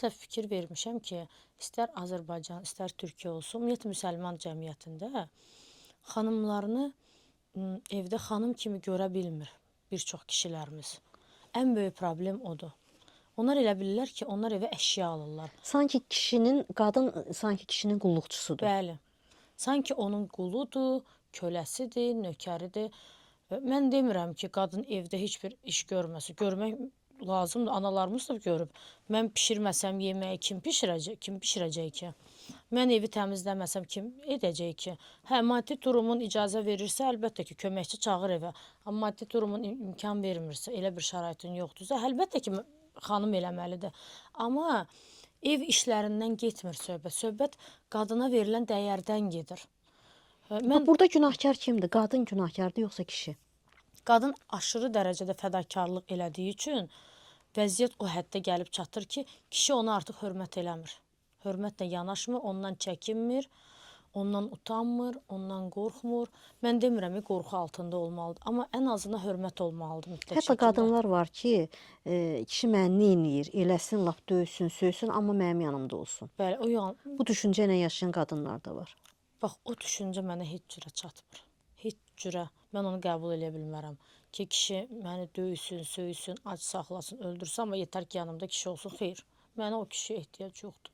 Ümumiyyətlə fikir vermişəm ki, istər Azərbaycan, istər Türkiyə olsun, ümumiyyətlə müsəlman cəmiyyətində xanımlarını evdə xanım kimi görə bilmir bir çox kişilərimiz. Ən böyük problem odur. Onlar elə bilirlər ki, onlar evə əşya alırlar. Sanki kişinin, qadın sanki kişinin qulluqçusudur. Bəli. Sanki onun quludur, köləsidir, nökəridir. Və mən demirəm ki, qadın evdə heç bir iş görməsin. Görmək lazımdır. Analarımız da görüb. Mən bişirməsəm yeməyi kim bişirəcək, kim bişirəcək ki? Mən evi təmizləməsəm kim edəcək ki? Hə, maddi durumun icazə verirsə, əlbəttə ki, köməkçi çağır evə. Amma maddi durumun imkan vermirsə, elə bir şəraitin yoxdursa, əlbəttə ki, xanım eləməlidir. Amma ev işlərindən getmir söhbət. Söhbət qadına verilən dəyərdən gedir. Mən burada günahkar kimdir? Qadın günahkardır yoxsa kişi? Qadın aşırı dərəcədə fədakarlıq elədiyi üçün vəziyyət o həddə gəlib çatır ki, kişi ona artıq hörmət eləmir. Hörmətlə yanaşmır, ondan çəkinmir, ondan utanmır, ondan qorxmur. Mən demirəm ki, qorxu altında olmalıdır, amma ən azından hörmət olmalıdır mütləq Hətta şəkildə. Qadınlar var ki, kişi məni neyniyir, eləsin, lap döysün, söysün, amma mənim yanımda olsun. Bəli, o yan, Bu düşüncə ilə yaşayan qadınlar da var. Bax, o düşüncə mənə heç cürə çatmır. Heç cürə. Mən onu qəbul eləyə bilmərəm. Ki, kişi məni döysün, söysün, ac saxlasın, öldürsün, amma yetər ki, yanımda kişi olsun. Xeyr, mənə o kişiyə ehtiyac yoxdur.